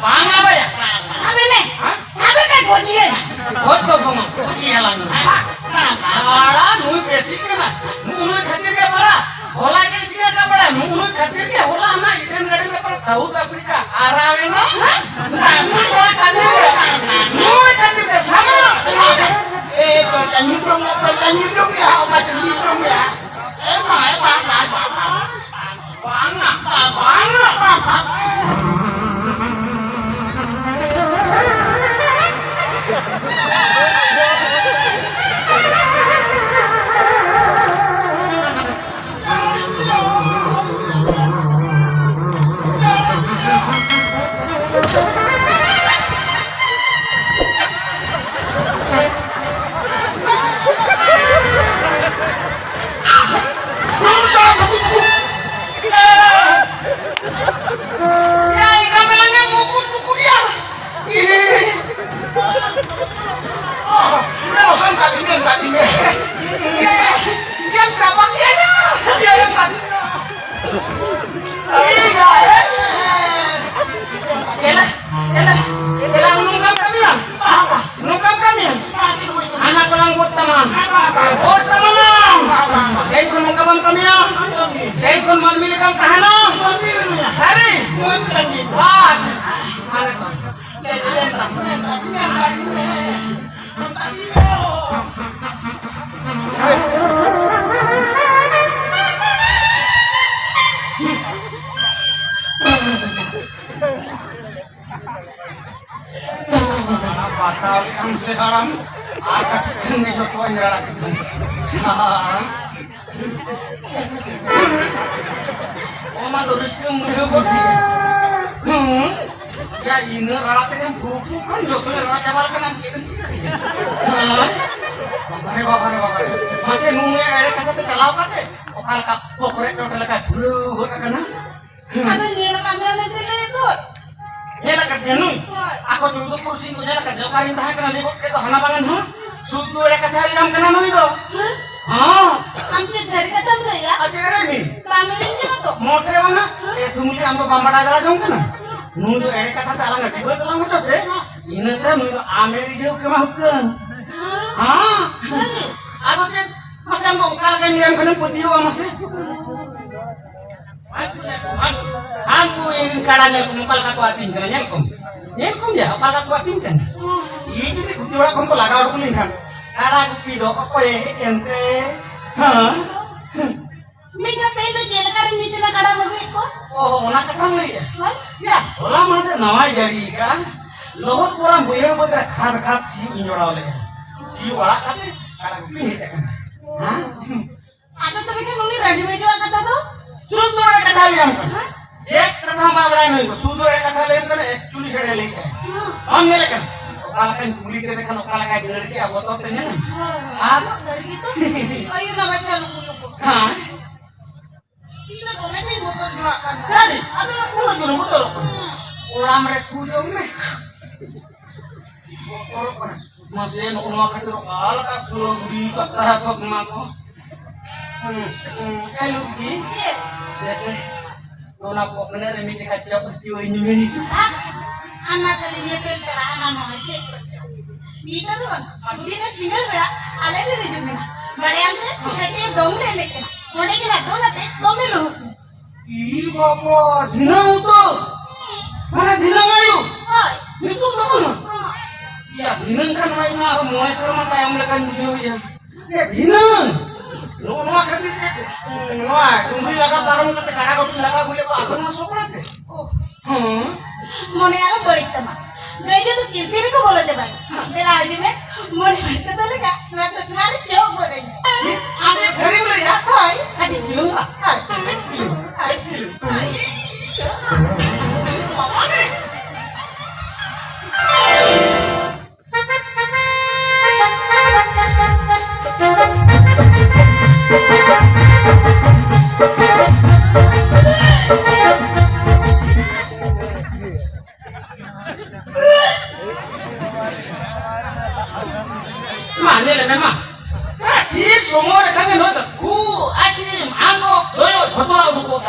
ᱵᱟᱝᱟ ᱵᱟᱭᱟ᱾ ᱥᱟᱵᱮ ᱢᱮ, ᱥᱟᱵᱮ ᱢᱮ, ᱜᱚᱡᱤᱭᱟᱹᱧ᱾ ᱜᱚᱡ ᱫᱚ ᱵᱟᱝᱟ, ᱜᱚᱡᱤᱭᱟᱞᱟᱝ᱾ ᱥᱟᱞᱟ ᱱᱩᱭ ᱵᱮᱥᱤᱜ ᱠᱟᱱᱟ, ᱱᱩᱜᱼᱩ ᱱᱩᱭ ᱠᱷᱟᱹᱛᱤᱨ ᱜᱮ ᱵᱟᱲᱟ᱾ ᱦᱚᱞᱟ ᱜᱮ ᱪᱤᱠᱟᱹ ᱠᱟᱜ ᱵᱟᱲᱟᱭᱟ? ᱱᱩᱜᱼᱩ ᱱᱩᱭ ᱠᱷᱟᱹᱛᱤᱨ ᱜᱮ ᱦᱚᱞᱟ ᱦᱟᱱᱟ ᱤᱰᱮᱱ ᱜᱟᱨᱰᱮᱱ ᱨᱮ ᱯᱟᱞᱮ ᱥᱟᱣᱩᱛᱷ ᱟᱯᱷᱨᱤᱠᱟ ᱟᱨᱟᱣ ᱮᱱᱟ᱾ ᱱᱩᱭ ᱥᱟᱞᱟ ᱠᱷᱟᱹᱛᱤᱨ ᱜᱮ, ᱱᱩᱭ ᱠᱷᱟᱹᱛᱤᱨ ᱜᱮ ᱥᱟᱢᱟᱝ᱾ ᱮ, ᱯᱟᱞᱴᱟ ᱧᱩᱛᱩᱢ ᱢᱮ, ᱯᱟᱞᱴᱟ ᱧᱩᱛᱩᱢ ᱢᱮ, ᱦᱚᱸ ᱢᱟᱥᱮ ᱧᱩᱛᱩᱢ ᱢᱮ᱾ ᱮ ᱢᱟ, ᱮ ᱢᱟ, ᱢᱟ, ᱢᱟ, ᱢᱟ᱾ ᱵᱟᱝᱟ, ᱵᱟᱝᱟ, ᱵᱟᱝᱟ᱾ Ya, ikan belanya mukut-mukut ya. Ih. Oh, ya, bosan tadi nih, tadi nih. Ya, ya, ya, gampang ya, ya. Ya, ya, tadi. Iya, ya. Yalah, yalah, yalah, nungkang kami ya. Nungkang kami ya. Anak orang buat taman. Buat taman. Kayak pun mau kawan kami ya. Kayak pun mau milik kami tahan. Hari. Pas. Mana tuh? ᱯᱟᱛᱟ ᱞᱮᱠᱟᱱ ᱥᱮ ᱦᱟᱲᱟᱢ, ᱟᱨ ᱠᱟᱹᱴᱤᱡ ᱠᱷᱟᱱ ᱜᱮ ᱡᱚᱛᱚᱣᱟᱜ ᱧᱮᱞ ᱟᱲᱟᱜ ᱠᱮᱫᱟ᱾ ᱦᱟᱲᱟᱢ᱾ ᱚᱱᱟ ᱫᱚ ᱨᱟᱹᱥᱠᱟᱹᱢ ᱵᱩᱡᱷᱟᱹᱣ ᱜᱚᱫ ᱠᱮᱫᱟ᱾ ᱦᱩᱸ᱾ ᱭᱟ, ᱤᱱᱟᱹ ᱨᱟᱲᱟ ᱛᱮᱜᱮᱢ ᱯᱷᱩ ᱯᱷᱩ ᱠᱷᱟᱱ ᱡᱚᱛᱚ ᱞᱮ ᱨᱟᱲᱟ ᱪᱟᱵᱟ ᱞᱮᱠᱷᱟᱱ ᱟᱢ ᱪᱮᱫ ᱮᱢ ᱪᱤᱠᱟᱹ ᱠᱮᱭᱟ? ᱦᱮᱸ? ᱵᱟᱵᱟᱨᱮ, ᱵᱟᱵᱟᱨᱮ, ᱵᱟᱵᱟᱨᱮ᱾ ᱢᱟᱥᱮ ᱱᱩᱱᱟᱹᱜ ᱮᱲᱮ ᱠᱟᱛᱷᱟ ᱛᱮ ᱪᱟᱞᱟᱣ ᱠᱟᱛᱮ ᱚᱠᱟ ᱞᱮᱠᱟ ᱯᱚᱠᱨᱮ ᱴᱚᱴ ᱞᱮᱠᱟ ᱯᱷᱩᱞᱟᱹᱣ ᱜᱚᱫ ᱟᱠᱟᱱᱟ? ᱟᱫᱚ ᱧᱮᱞ ᱟᱠᱟᱫ ᱢᱮᱭᱟ ᱢᱮᱱᱛᱮ ᱞᱟᱹᱭ ᱫᱚ᱾ ᱧᱮᱞ ᱟᱠᱟᱫ ᱜᱮᱭᱟ ᱱᱩᱭ? ᱦᱳᱭ᱾ ᱟᱠᱚ ᱪᱳᱫᱽᱫᱚᱯᱩᱨ ᱥᱤᱧ ᱠᱚ ᱧᱮᱞ ᱟᱠᱟᱫ ᱜᱮᱭᱟ, ᱚᱠᱟᱨᱮᱢ ᱛᱟᱦᱮᱸ ᱠᱟᱱᱟ ᱞᱟᱹᱭ ᱜᱚᱫ ᱠᱮᱫ ᱫᱚ ᱦᱟᱱᱟ ᱵᱟᱝᱟ ᱱᱟᱦᱟᱜ᱾ ᱥᱩᱫ ᱫᱚ ᱮᱲᱮ ᱠᱟᱛᱷᱟ ᱞᱟᱹᱭᱟᱢ ᱠᱟᱱᱟ ᱱᱩᱭ ᱫᱚ᱾ ᱦᱮᱸ? ᱦᱚᱸ᱾ ᱟᱢ ᱪᱮᱫ ᱥᱟᱹᱨᱤ ᱠᱟᱛᱷᱟᱢ ᱞᱟᱹᱭᱟ? ᱟᱨ ᱪᱮᱫ ᱮᱲᱮ ᱢᱤᱧ? ᱵᱟᱢ ᱮᱲᱮᱧ ᱠᱟᱱᱟ ᱛᱚ? ᱢᱚᱴᱮ ᱵᱟᱝᱟ᱾ ᱮ ᱛᱷᱩᱢᱞᱤ, ᱟᱢ ᱫᱚ ᱵᱟᱢ ᱵᱟᱰᱟᱭ ᱫᱟᱲᱮ ᱡᱚᱝ ᱠᱟᱱᱟ? ᱱᱩᱭ ᱫᱚ ᱮᱲᱮ ᱠᱟᱛᱷᱟ ᱛᱮ ᱟᱞᱟᱝ ᱮ ᱴᱷᱤᱠᱟᱹ ᱛᱟᱞᱟᱝ ᱦᱚᱪᱚ ᱛᱮ, ᱤᱱᱟᱹ ᱛᱟᱭᱚᱢ ᱱᱩᱭ ᱫᱚ ᱟᱢᱮ ᱨᱤᱡᱷᱟᱹᱣ ᱠᱮᱢᱟ ᱦᱩᱠᱟᱹᱝ᱾ ᱦᱮᱸ? ᱥᱟᱹᱨᱤ? ᱟᱫᱚ ᱪᱮᱫ? ᱢᱟᱥᱮ ᱟᱢ ᱫᱚ ᱚᱱᱠᱟ ᱞᱮᱠᱟᱧ ᱞᱟᱹᱭᱟᱢ ᱠᱷᱟᱱᱮᱢ ᱯᱟᱹᱛᱭᱟᱹᱣᱟ ᱢᱟᱥᱮ? ᱦᱟᱱᱠᱩ ᱤᱧ ᱠᱟᱰᱟ ᱧᱮᱞ ᱠᱚᱢ, ᱚᱠᱟ ᱞᱮᱠᱟ ᱠᱚ ᱟᱹᱛᱤᱧ ᱠᱟᱱᱟ, ᱧᱮᱞ ᱠᱚᱢ᱾ ᱧᱮᱞ ᱠᱚᱢ ᱭᱟ, ᱚᱠᱟ ᱞᱮᱠᱟ ᱠᱚ ᱟᱹᱛᱤᱧ ᱠᱟᱱᱟ᱾ ᱤᱧ ᱡᱩᱫᱤ ᱜᱩᱯᱤ ᱚᱲᱟᱜ ᱠᱷᱚᱱ ᱠᱚ ᱞᱟᱜᱟ ᱩᱰᱩᱠ ᱞᱤᱧ ᱠᱷᱟᱱ, ᱠᱟᱰᱟ ᱜᱩᱯᱤ ᱫᱚ ᱚᱠᱚᱭᱮ ᱦᱮᱡ ᱮᱱᱛᱮ? ᱦᱮᱸ? ᱢᱤᱫ ᱫᱷᱟᱣ ᱛᱮᱦᱮᱧ ᱫᱚ ᱪᱮᱫ ᱞᱮᱠᱟ ᱨᱮᱢ ᱧᱩᱛᱩᱢᱟ ᱠᱟᱰᱟᱢ ᱟᱹᱜᱩᱭᱮᱫ ᱠᱚᱣᱟ? ᱚ, ᱚᱱᱟ ᱠᱟᱛᱷᱟᱢ ᱞᱟᱹᱭᱮᱫᱼᱟ? ᱦᱳᱭ᱾ ᱭᱟ, ᱦᱚᱞᱟ ᱢᱟᱦᱫᱮᱨ ᱱᱟᱣᱟᱭ ᱡᱟᱹᱲᱤ ᱟᱠᱟᱫᱼᱟ, ᱞᱚᱦᱚᱫ ᱠᱚᱨᱟᱢ ᱵᱟᱹᱭᱦᱟᱹᱲ ᱵᱟᱹᱫᱽ ᱨᱮ ᱠᱷᱟᱫᱽ ᱠᱷᱟᱫᱽ ᱥᱤᱭᱳᱜ ᱤᱧ ᱡᱚᱲᱟᱣ ᱞᱮᱫᱼᱟ᱾ ᱥᱤᱭᱳᱜ ᱟᱲᱟᱜ ᱠᱟᱛᱮ ᱠᱟᱰᱟ ᱜᱩᱯᱤᱧ ᱦᱮᱡ ᱟᱠᱟᱱᱟ᱾ ᱦᱮᱸ? ᱟᱫᱚ ᱛᱚᱵᱮ ᱠᱷᱟᱱ ᱩᱱᱤ ᱨᱟᱺᱰᱤ ᱵᱟᱹᱡᱩᱣᱟᱜ ᱠᱟᱛᱷᱟ ᱫᱚ? ᱥᱩᱫ ᱫᱚ ᱚᱱᱟ ᱠᱟᱛᱷᱟ ᱞᱟᱹᱭᱟᱢ ᱠᱟᱱᱟ᱾ ᱦᱮᱸ? ᱪᱮᱫ ᱠᱟᱛᱷᱟ ᱦᱚᱸ ᱵᱟᱭ ᱵᱟᱲᱟᱭᱟ ᱱᱩᱭ ᱫᱚ᱾ ᱥᱩᱫ ᱫᱚ ᱮᱲᱮ ᱠᱟᱛᱷᱟ ᱞᱟᱹᱭᱟᱢ ᱠᱟᱱᱟ, actually ᱥᱮ ᱮᱲᱮ ᱞᱟᱹᱭ ᱠᱟᱱᱟ᱾ ᱦᱮᱸ᱾ ᱵᱟᱢ ᱧᱮᱞᱮ ᱠᱟᱱᱟ? ᱚᱠᱟ ᱞᱮᱠᱟᱧ ᱠᱩᱞᱤ ᱠᱮᱫᱮ ᱠᱷᱟᱱ ᱚᱠᱟ ᱞᱮᱠᱟᱭ ᱫᱟᱹᱲ ᱠᱮᱜᱼᱟ ᱵᱚᱛᱚᱨ ᱛᱮ ᱧᱮᱞᱮᱢ᱾ ᱦᱳᱭ, ᱦᱳᱭ᱾ ᱟᱫᱚ ᱥᱟᱹᱨᱤ ᱜᱮᱛᱚ᱾ ᱟᱭᱩ ᱱᱟ ᱵᱟᱪᱷᱟ ᱱᱩᱠᱩ ᱱᱩᱠᱩ᱾ ᱦᱮᱸ᱾ ᱤᱧ ᱫᱚ ᱫᱚᱢᱮ ᱜᱤᱧ ᱵᱚᱛᱚᱨ ᱡᱚᱝᱟᱜ ᱠᱟᱱ ᱛᱟᱦᱮᱸ᱾ ᱥᱟᱹᱨᱤ? ᱟᱫᱚ ᱩᱱᱟᱹᱜ ᱡᱳᱨᱮᱢ ᱵᱚᱛᱚᱨᱚᱜ ᱠᱟᱱᱟ? ᱦᱩᱸ᱾ ᱚᱲᱟᱜ ᱨᱮ ᱛᱷᱩ ᱡᱚᱝ ᱢᱮ᱾ ᱵᱚᱛᱚᱨᱚᱜ ᱠᱟᱱᱟ᱾ ᱢᱟᱥᱮ, ᱱᱚᱜᱼᱚ ᱱᱚᱣᱟ ᱠᱷᱟᱹᱛᱤᱨ ᱚᱠᱟ ᱞᱮᱠᱟ ᱯᱷᱩᱞᱟᱹᱣ ᱜᱤᱰᱤ ᱠᱟᱜ ᱛᱟᱦᱮᱸ ᱛᱷᱚᱠ ᱢᱟ ᱠᱚ᱾ ᱦᱩᱸ, ᱦᱩᱸ, ᱮ ᱞᱩᱛ ᱜᱤ᱾ ᱪᱮᱫ? ᱵᱮᱥᱮ, ᱚᱱᱟ ᱯᱚᱠ ᱮᱱᱮᱡ ᱨᱮ ᱢᱤᱫ ᱡᱚᱠᱷᱟ ᱪᱚᱯ ᱦᱚᱪᱚ ᱟᱹᱧ ᱢᱮ᱾ ᱵᱷᱟᱜ, ᱟᱢ ᱢᱟ ᱠᱷᱟᱹᱞᱤ ᱧᱮᱯᱮᱞ ᱯᱮᱲᱟ, ᱦᱟᱱᱟ ᱱᱚᱣᱟ ᱪᱮᱫ ᱠᱚᱪᱚ᱾ ᱱᱤᱛᱚᱜ ᱫᱚ ᱵᱟᱝ, ᱫᱤᱱᱟᱹ ᱥᱤᱸᱜᱟᱹᱲ ᱵᱮᱲᱟ ᱟᱞᱮ ᱞᱮ ᱦᱤᱡᱩᱜ ᱠᱟᱱᱟ᱾ ᱵᱟᱲᱟᱭᱟᱢ ᱥᱮ, ᱪᱷᱟᱹᱴᱭᱟᱹᱨ ᱫᱚᱝ ᱞᱮ ᱮᱱᱮᱡ ᱠᱟᱱᱟ᱾ ᱚᱸᱰᱮ ᱜᱮ ᱱᱟᱜ ᱫᱚᱱ ᱟᱛᱮ ᱫᱚᱢᱮ ᱞᱩᱦᱩᱠ ᱢᱮ᱾ ᱤ ᱵᱟᱵᱟ, ᱫᱷᱤᱱᱟᱹᱝ ᱩᱛᱟᱹᱨ? ᱢᱟᱱᱮ ᱫᱷᱤᱱᱟᱹᱝ ᱟᱹᱭᱩᱵ? ᱦᱳᱭ᱾ ᱱᱤᱛᱚᱜ ᱫᱚ ᱵᱟᱝᱟ? ᱦᱳᱭ᱾ ᱭᱟ, ᱫᱷᱤᱱᱟᱹᱝ ᱠᱷᱟᱱ ᱢᱟ ᱤᱧ ᱢᱟ ᱟᱨᱦᱚᱸ ᱢᱚᱬᱮ ᱥᱮᱨᱢᱟ ᱛᱟᱭᱚᱢ ᱞᱮᱠᱟᱧ ᱵᱩᱡᱷᱟᱹᱣᱮᱫᱼᱟ᱾ ᱮ, ᱫᱷᱤᱱᱟᱹᱝ? ᱱᱚᱜᱼᱚ ᱱᱚᱣᱟ ᱠᱷᱟᱹᱛᱤᱨ ᱛᱮ, ᱱᱚᱣᱟ ᱰᱩᱝᱨᱤ ᱞᱟᱜᱟ ᱯᱟᱨᱚᱢ ᱠᱟᱛᱮ ᱠᱟᱰᱟ ᱜᱩᱯᱤ ᱞᱟᱜᱟ ᱟᱹᱜᱩ ᱞᱮᱫ ᱠᱚᱣᱟ ᱟᱹᱛᱩ ᱱᱚᱣᱟ ᱥᱚᱠᱲᱟ ᱛᱮ? ᱳᱦ᱾ ᱦᱮᱸ᱾ ᱢᱚᱱᱮ ᱟᱞᱚ ᱵᱟᱹᱲᱤᱡ ᱛᱟᱢᱟ᱾ ᱜᱟᱹᱭ ᱫᱚ ᱠᱤᱥᱤ ᱨᱮᱠᱚ ᱵᱚᱞᱚ ᱪᱟᱵᱟᱭᱟ᱾ ᱫᱮᱞᱟ ᱦᱤᱡᱩᱜ ᱢᱮ᱾ ᱢᱚᱱᱮ ᱵᱟᱹᱲᱤᱡ ᱠᱟᱛᱮ ᱞᱮᱠᱟ ᱱᱚᱣᱟ ᱛᱚᱛᱱᱟ ᱨᱮ ᱪᱚᱜ ᱜᱚᱫ ᱟᱹᱧ ᱢᱮ᱾ ᱟᱢ ᱪᱮᱫ ᱥᱟᱹᱨᱤᱢ ᱞᱟᱹᱭᱟ? ᱦᱳᱭ᱾ ᱠᱟᱹᱴᱤᱡ ᱪᱩᱞᱩᱝ ᱵᱟ᱾ ᱦᱳᱭ᱾ ᱠᱟᱹᱴᱤᱡ ᱪᱩᱞᱩᱝ᱾ ᱦᱳᱭ᱾ ᱠᱟᱹᱴᱤᱡ ᱪᱩᱞᱩᱝ᱾ ᱦᱳᱭ᱾ ᱵᱟᱵᱟ ᱨᱮ᱾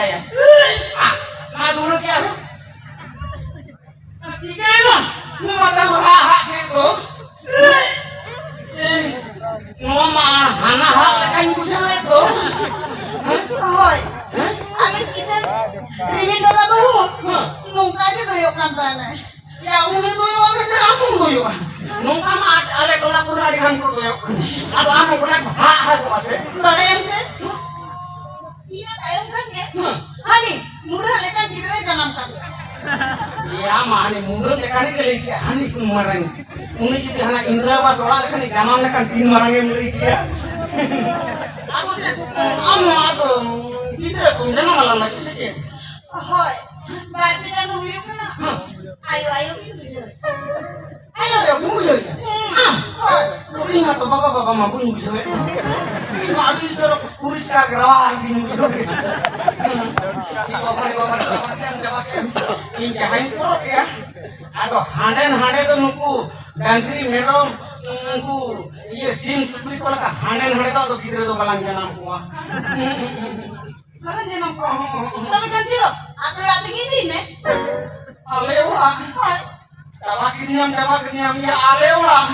ᱟᱭᱟ᱾ ᱟ, ᱢᱟ ᱫᱩᱲᱩᱵ ᱠᱮᱫ ᱟᱨᱦᱚᱸ᱾ ᱪᱤᱠᱟᱹᱭᱮᱱᱟ? ᱱᱚᱣᱟ ᱫᱚ ᱦᱟᱜ ᱦᱟᱜ ᱠᱮᱫ ᱫᱚ᱾ ᱮᱭ, ᱱᱚᱣᱟ ᱢᱟ ᱦᱟᱱᱟ ᱦᱟᱜ ᱞᱮᱠᱟᱧ ᱵᱩᱡᱷᱟᱹᱣᱮᱫ ᱫᱚ᱾ ᱦᱳᱭ, ᱟᱞᱮ ᱠᱤᱥᱟᱹᱱ ᱨᱤᱢᱤᱞ ᱫᱟᱫᱟ ᱵᱟᱹᱦᱩ ᱦᱮᱸ᱾ ᱱᱚᱝᱠᱟ ᱜᱮ ᱫᱚᱭᱚᱜ ᱠᱟᱱ ᱛᱟᱦᱮᱱᱟᱭ᱾ ᱭᱟ, ᱩᱱᱤ ᱫᱚᱭᱚᱜᱼᱟ ᱢᱮᱱᱛᱮ ᱟᱢ ᱦᱚᱸᱢ ᱫᱚᱭᱚᱜᱼᱟ᱾ ᱱᱚᱝᱠᱟ ᱢᱟ ᱟᱞᱮ ᱴᱚᱞᱟ ᱠᱚᱨᱮ ᱟᱹᱰᱤ ᱜᱟᱱ ᱠᱚ ᱫᱚᱭᱚᱜ ᱠᱟᱱᱟ᱾ ᱟᱫᱚ ᱟᱢ ᱦᱚᱸ ᱜᱚᱴᱟ ᱦᱟᱜ ᱦᱟᱜᱚᱜᱼᱟ ᱥᱮ? ᱵᱟᱲᱟᱭᱟᱢ ᱥᱮ? ᱤᱱᱟᱹ ᱛᱟᱭᱚᱢ ᱠᱷᱟᱱ ᱜᱮ ᱦᱮᱸ᱾ ᱦᱟᱹᱱᱤ ᱢᱩᱰᱷᱟᱹ ᱞᱮᱠᱟᱱ ᱜᱤᱫᱽᱨᱟᱹᱭ ᱡᱟᱱᱟᱢ ᱠᱟᱫᱮᱭᱟ᱾ ᱭᱟ ᱢᱟ, ᱦᱟᱹᱱᱤ ᱢᱩᱰᱷᱟᱹ ᱞᱮᱠᱟᱱᱤᱡ ᱜᱮ ᱞᱟᱹᱭ ᱠᱮᱜᱼᱟ, ᱦᱟᱹᱱᱤ ᱠᱷᱚᱱ ᱢᱟᱨᱟᱝ᱾ ᱩᱱᱤ ᱡᱩᱫᱤ ᱦᱟᱱᱟ ᱤᱱᱫᱨᱟᱵᱟᱥ ᱚᱲᱟᱜ ᱞᱮᱠᱟᱱᱤᱡ ᱡᱟᱱᱟᱢ ᱞᱮᱠᱷᱟᱱ ᱛᱤᱱ ᱢᱟᱨᱟᱝ ᱮᱢ ᱞᱟᱹᱭ ᱠᱮᱭᱟ? ᱟᱫᱚ ᱪᱮᱫ, ᱟᱢ ᱦᱚᱸ ᱟᱫᱚ ᱜᱤᱫᱽᱨᱟᱹ ᱠᱚᱢ ᱡᱟᱱᱟᱢ ᱟᱞᱟᱝ ᱞᱟᱹᱜᱤᱫ ᱥᱮ ᱪᱮᱫ? ᱦᱳᱭ, ᱵᱟᱨ ᱯᱮ ᱪᱟᱸᱫᱚ ᱦᱩᱭᱩᱜ ᱠᱟᱱᱟ᱾ ᱦᱮᱸ᱾ ᱟᱭᱳ, ᱟᱭᱳ ᱜᱮᱧ ᱵᱩᱡᱷᱟᱹᱣ᱾ ᱟᱭᱳ, ᱟᱭᱳ ᱜᱮᱢ ᱵᱩᱡᱷᱟᱹᱣ ᱮᱫᱟ? ᱦᱮᱸ᱾ ᱟᱢ? ᱦᱳᱭ᱾ ᱤᱧ ᱢᱟ ᱛᱚ ᱵᱟᱵᱟ, ᱵᱟᱵᱟ ᱢᱟ ᱵᱟᱹᱧ ᱵᱩᱡᱷᱟᱹᱣᱮᱫ ᱫᱚ᱾ ᱤᱧ ᱢᱟ ᱟᱹᱰᱤ ᱩᱛᱟᱹᱨ ᱯᱚᱨᱤᱥᱠᱟᱨ ᱜᱮ ᱨᱟᱣᱟᱞ ᱜᱤᱧ ᱵᱩᱡᱷᱟᱹᱣ ᱠᱮᱫᱟ᱾ ᱤᱧ ᱵᱟᱵᱟ ᱨᱮ ᱵᱟᱵᱟ ᱨᱮ ᱪᱟᱵᱟ ᱠᱮᱫ ᱟᱢ, ᱪᱟᱵᱟ ᱠᱮᱫ ᱟᱢ᱾ ᱤᱧ ᱡᱟᱦᱟᱸᱧ ᱯᱚᱨᱚᱠ ᱠᱮᱫᱟ᱾ ᱟᱫᱚ ᱦᱟᱸᱰᱮ ᱱᱟᱸᱰᱮ ᱫᱚ ᱱᱩᱠᱩ ᱰᱟᱝᱨᱤ, ᱢᱮᱨᱚᱢ, ᱩᱱᱠᱩ ᱤᱭᱟᱹ ᱥᱤᱢ, ᱥᱩᱠᱨᱤ ᱠᱚ ᱞᱮᱠᱟ ᱦᱟᱸᱰᱮ ᱱᱟᱸᱰᱮ ᱫᱚ ᱟᱫᱚ ᱜᱤᱫᱽᱨᱟᱹ ᱫᱚ ᱵᱟᱞᱟᱝ ᱡᱟᱱᱟᱢ ᱠᱚᱣᱟ᱾ ᱟᱞᱚᱢ ᱡᱟᱱᱟᱢ ᱠᱚᱣᱟ᱾ ᱛᱚᱵᱮ ᱠᱷᱟᱱ ᱪᱚᱞᱚ, ᱟᱯᱮ ᱚᱲᱟᱜ ᱛᱮᱜᱮ ᱤᱫᱤᱭ ᱢᱮ᱾ ᱟᱞᱮ ᱚᱲᱟᱜ? ᱦᱳᱭ᱾ ᱪᱟᱵᱟ ᱠᱤᱫᱤᱧᱟᱢ, ᱪᱟᱵᱟ ᱠᱤᱫᱤᱧᱟᱢ, ᱤᱭᱟᱹ, ᱟᱞᱮ ᱚᱲᱟᱜ᱾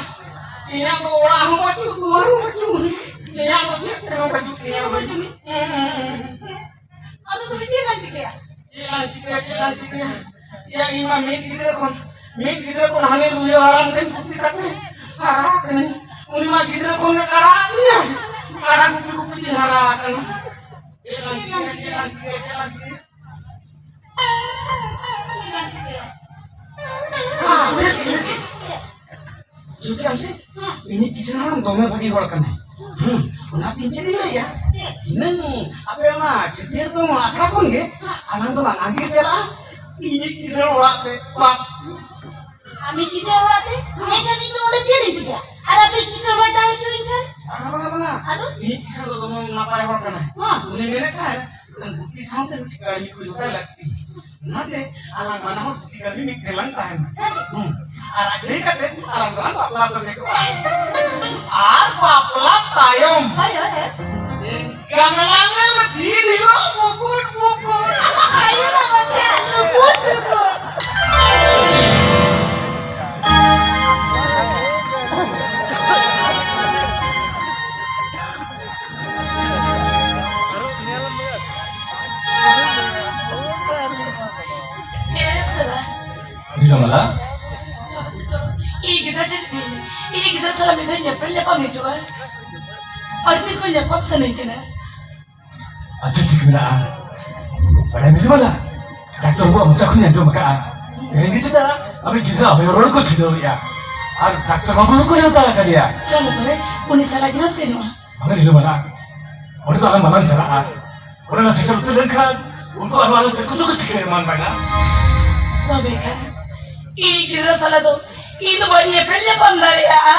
ᱤᱧᱟᱹᱜ ᱫᱚ ᱚᱲᱟᱜ ᱦᱚᱸ ᱵᱟᱹᱪᱩᱜ, ᱫᱩᱣᱟᱹᱨ ᱦᱚᱸ ᱵᱟᱹᱪᱩᱜ᱾ ᱤᱧᱟᱹᱜ ᱫᱚ ᱪᱮᱫ ᱛᱮᱦᱚᱸ ᱵᱟᱹᱪᱩᱜ ᱛᱤᱧᱟᱹ᱾ ᱵᱟᱹᱪᱩᱜ ᱢᱮ᱾ ᱟᱫᱚ ᱛᱚᱵᱮ ᱪᱮᱫ ᱞᱟᱝ ᱪᱤᱠᱟᱹᱭᱟ? ᱪᱮᱫ ᱞᱟᱝ ᱪᱤᱠᱟᱹᱭᱟ, ᱪᱮᱫ ᱞᱟᱝ ᱪᱤᱠᱟᱹᱭᱟ? ᱤᱭᱟᱹ, ᱤᱧ ᱢᱟ ᱢᱤᱫ ᱜᱤᱫᱽᱨᱟᱹ ᱠᱷᱚᱱ, ᱢᱤᱫ ᱜᱤᱫᱽᱨᱟᱹ ᱠᱷᱚᱱ ᱦᱟᱱᱮ ᱨᱩᱭᱟᱹ ᱦᱟᱲᱟᱢ ᱴᱷᱮᱱ ᱯᱷᱩᱨᱛᱤ ᱠᱟᱛᱮ ᱦᱟᱨᱟ ᱟᱠᱟᱱᱟᱹᱧ᱾ ᱩᱱᱤ ᱢᱟ ᱜᱤᱫᱽᱨᱟᱹ ᱠᱷᱚᱱ ᱜᱮ ᱠᱟᱲᱟ ᱟᱹᱫᱤᱧᱟ᱾ ᱠᱟᱲᱟ ᱜᱩᱯᱤ ᱜᱩᱯᱤ ᱛᱤᱧ ᱦᱟᱨᱟ ᱟᱠᱟᱱᱟ᱾ ᱪᱮᱫ ᱞᱟᱝ ᱪᱤᱠᱟᱹᱭᱟ, ᱪᱮᱫ ᱞᱟᱝ ᱪᱤᱠᱟᱹᱭᱟ, ᱪᱮᱫ ᱞᱟᱝ ᱪᱤᱠᱟᱹᱭᱟ? ᱪᱮᱫ ᱞᱟᱝ ᱪᱤᱠᱟᱹᱭᱟ? ᱦᱮᱸ, ᱩᱭᱦᱟᱹᱨ ᱠᱮᱫ, ᱩᱭᱦᱟᱹᱨ ᱠᱮᱫ᱾ ᱡᱩᱫᱤ ᱟᱢ ᱥᱮ, ᱤᱧᱤᱡ ᱠᱤᱥᱟᱹᱬ ᱦᱟᱲᱟᱢ ᱫᱚᱢᱮ ᱵᱷᱟᱹᱜᱤ ᱦᱚᱲ ᱠᱟᱱᱟᱭ᱾ ᱦᱮᱸ, ᱚᱱᱟᱛᱮ ᱤᱧ ᱪᱮᱫ ᱤᱧ ᱞᱟᱹᱭᱟ? ᱦᱤᱱᱟᱹᱝ ᱟᱯᱮ ᱚᱱᱟ ᱪᱷᱟᱹᱴᱭᱟᱹᱨ ᱫᱚ ᱟᱠᱷᱲᱟ ᱠᱷᱚᱱ ᱜᱮ ᱟᱞᱟᱝ ᱫᱚᱞᱟᱝ ᱟᱸᱜᱤᱨ ᱪᱟᱞᱟᱜᱼᱟ᱾ ᱤᱧᱤᱡ ᱠᱤᱥᱟᱹᱬ ᱚᱲᱟᱜ ᱛᱮ, ᱵᱟᱥ᱾ ᱟᱢᱤᱡ ᱠᱤᱥᱟᱹᱬ ᱚᱲᱟᱜ ᱛᱮ? ᱮᱱᱠᱷᱟᱱ ᱤᱧ ᱫᱚ ᱚᱸᱰᱮ ᱪᱮᱫ ᱤᱧ ᱪᱤᱠᱟᱹᱭᱟ? ᱟᱨ ᱟᱯᱮᱭᱤᱡ ᱠᱤᱥᱟᱹᱬ ᱵᱟᱭ ᱛᱟᱦᱮᱸ ᱦᱚᱪᱚ ᱞᱤᱧ ᱠᱷᱟᱱ? ᱵᱟᱝᱟ, ᱵᱟᱝᱟ, ᱵᱟᱝᱟ᱾ ᱟᱫᱚ? ᱤᱧᱤᱡ ᱠᱤᱥᱟᱹᱬ ᱫᱚ ᱫᱚᱢᱮ ᱱᱟᱯᱟᱭ ᱦᱚᱲ ᱠᱟᱱᱟᱭ᱾ ᱦᱮᱸ᱾ ᱩᱱᱤ ᱢᱮᱱᱮᱫ ᱛᱟᱦᱮᱸᱫ, ᱜᱩᱛᱤ ᱥᱟᱶᱛᱮ ᱢᱤᱫᱴᱤᱡ ᱠᱟᱹᱲᱢᱤ ᱠᱚ ᱡᱚᱴᱟᱣ ᱞᱟᱹᱠᱛᱤ᱾ ᱚᱱᱟᱛᱮ ᱟᱞᱟᱝ ᱵᱟᱱᱟ ᱦᱚᱲ ᱜᱩᱛᱤ ᱠᱟᱹᱲᱢᱤ ᱢᱤᱫ ᱴᱷᱮᱱ ᱞᱟᱝ ᱛᱟᱦᱮᱱᱟ᱾ ᱥᱟᱹᱨᱤ? ᱦᱩᱸ᱾ ᱟᱨ ᱟᱡ ᱞᱟᱹᱭ ᱠᱟᱛᱮ ᱟᱞᱟᱝ ᱫᱚᱞᱟᱝ ᱵᱟᱯᱞᱟ ᱥᱟᱹᱨᱤ ᱠᱚᱜᱼᱟ᱾ ᱟᱨ ᱵᱟᱯᱞᱟ ᱛᱟᱭᱚᱢ ᱦᱳᱭ, ᱦᱳᱭ, ᱦᱳᱭ᱾ ᱜᱟᱢᱞᱟ ᱨᱮ ᱫᱤᱱ ᱦᱤᱞᱳᱜ ᱢᱩᱠᱩᱴ ᱢᱩᱠᱩᱴ ᱢᱟᱞᱟ᱾ ᱤᱧ ᱜᱤᱫᱽᱨᱟᱹ ᱴᱷᱮᱱ ᱤᱫᱤᱭᱮ ᱢᱮ᱾ ᱤᱧ ᱜᱤᱫᱽᱨᱟᱹ ᱥᱟᱞᱟᱜ ᱢᱤᱫ ᱫᱷᱟᱣ ᱧᱮᱯᱮᱞ ᱧᱟᱯᱟᱢ ᱦᱤᱡᱩᱜᱼᱟ᱾ ᱟᱹᱰᱤ ᱫᱤᱱ ᱠᱷᱚᱱ ᱧᱟᱯᱟᱢ ᱥᱟᱱᱟᱧ ᱠᱟᱱᱟ᱾ ᱟᱪᱪᱷᱟ, ᱴᱷᱤᱠ ᱢᱮᱱᱟᱜᱼᱟ᱾ ᱵᱟᱲᱟᱭ ᱢᱮ ᱵᱟᱞᱟ, ᱰᱟᱠᱛᱚᱨ ᱵᱟᱵᱩᱣᱟᱜ ᱢᱚᱪᱟ ᱠᱷᱚᱱ ᱟᱸᱡᱚᱢ ᱟᱠᱟᱫᱼᱟ, ᱛᱮᱦᱮᱧ ᱜᱮ ᱪᱮᱫᱟᱜ ᱟᱢᱤᱡ ᱜᱤᱫᱽᱨᱟᱹ ᱟᱭᱳ ᱨᱚᱲ ᱠᱚ ᱪᱷᱤᱰᱟᱹᱣᱮᱫᱼᱟ᱾ ᱟᱨ ᱰᱟᱠᱛᱚᱨ ᱵᱟᱵᱩ ᱦᱚᱸᱠᱚ ᱱᱮᱣᱛᱟ ᱟᱠᱟᱫᱮᱭᱟ᱾ ᱪᱚᱞᱚ ᱛᱚᱵᱮ, ᱩᱱᱤ ᱥᱟᱞᱟᱜ ᱜᱮᱞᱟᱝ ᱥᱮᱱᱚᱜᱼᱟ᱾ ᱵᱟᱝᱟ ᱱᱤᱞᱩ ᱵᱟᱞᱟ, ᱚᱸᱰᱮ ᱫᱚ ᱟᱞᱟᱝ ᱵᱟᱞᱟᱝ ᱪᱟᱞᱟᱜᱼᱟ᱾ ᱚᱸᱰᱮ ᱞᱟᱝ ᱥᱮᱴᱮᱨ ᱩᱛᱟᱹᱨ ᱞᱮᱱᱠᱷᱟᱱ ᱩᱱᱠᱩ ᱟᱨᱦᱚᱸ ᱟᱞᱮ ᱪᱮᱫ ᱠᱚᱪᱚ ᱠᱚ ᱪᱤᱠᱟᱹ ᱮᱢᱟᱱ ᱵᱟᱝᱟ᱾ ᱛᱚᱵᱮ ᱠᱷᱟᱱ ᱤᱧ ᱜᱤᱫᱽᱨᱟᱹ ᱥᱟᱞᱟᱜ ᱫᱚ ᱤᱧ ᱫᱚ ᱵᱟᱹᱧ ᱧᱮᱯᱮᱞ ᱧᱟᱯᱟᱢ ᱫᱟᱲᱮᱭᱟᱜᱼᱟ᱾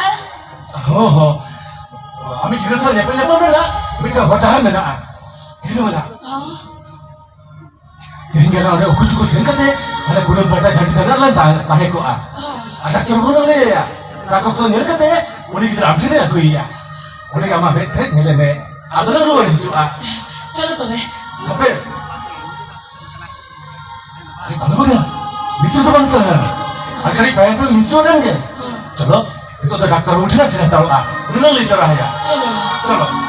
ᱦᱚᱸ, ᱦᱚᱸ᱾ ᱟᱢᱤᱡ ᱜᱤᱫᱽᱨᱟᱹ ᱥᱟᱞᱟᱜ ᱧᱮᱯᱮᱞ ᱧᱟᱯᱟᱢ ᱨᱮᱱᱟᱜ ᱢᱤᱫᱴᱟᱝ ᱦᱚᱨ ᱰᱟᱦᱟᱨ ᱢᱮᱱᱟᱜᱼᱟ᱾ ᱱᱤᱞᱩ ᱵᱟᱞᱟ, ᱦᱚᱸ᱾ ᱛᱮᱦᱮᱧ ᱜᱮ ᱚᱸᱰᱮ ᱩᱠᱩ ᱪᱩᱠᱩ ᱥᱮᱱ ᱠᱟᱛᱮ ᱚᱸᱰᱮ ᱠᱩᱰᱟᱹᱢ ᱯᱟᱦᱴᱟ ᱡᱷᱟᱹᱱᱴᱤ ᱫᱷᱟᱨᱮ ᱨᱮᱞᱟᱝ ᱛᱟᱦᱮᱸ, ᱛᱟᱦᱮᱸ ᱠᱚᱜᱼᱟ᱾ ᱟᱨ ᱰᱟᱠᱛᱚᱨ ᱵᱟᱹᱵᱩ ᱞᱟᱝ ᱞᱟᱹᱭ ᱟᱭᱟ, ᱚᱠᱟ ᱠᱚ ᱧᱮᱞ ᱠᱟᱛᱮ ᱩᱱᱤ ᱜᱤᱫᱽᱨᱟᱹ ᱟᱢ ᱴᱷᱮᱱᱮ ᱟᱹᱜᱩᱭᱮᱭᱟ᱾ ᱚᱸᱰᱮ ᱜᱮ ᱟᱢᱟᱜ ᱢᱮᱫ ᱯᱮᱨᱮᱡ ᱧᱮᱞᱮ ᱢᱮ᱾ ᱟᱫᱚ ᱞᱟᱝ ᱨᱩᱣᱟᱹᱲ ᱦᱤᱡᱩᱜᱼᱟ᱾ ᱪᱚᱞᱚ ᱛᱚᱵᱮ᱾ ᱦᱟᱯᱮ᱾ ᱟᱨᱮ ᱵᱟᱹᱵᱩ ᱜᱮ, ᱱᱤᱛᱚᱜ ᱫᱚ ᱵᱟᱝ ᱠᱟᱱᱟ᱾ ᱟᱨ ᱠᱟᱹᱴᱤᱡ ᱛᱟᱭᱚᱢ ᱛᱮ ᱱᱤᱛᱚᱜ ᱨᱮᱱ ᱜᱮ᱾ ᱪᱚᱞᱚ, ᱱᱤᱛᱚᱜ ᱫᱚ ᱰᱟᱠᱛᱚᱨ ᱵᱟᱹᱵᱩ ᱴᱷᱮᱱ ᱥᱮᱱ ᱦᱟᱛᱟᱲᱚᱜᱼᱟ᱾ ᱩᱱᱤ ᱞᱟᱝ ᱞᱟᱹᱭ ᱛᱚᱨᱟ ᱟᱭᱟ᱾ ᱪᱚᱞᱚ᱾ ᱪᱚᱞᱚ᱾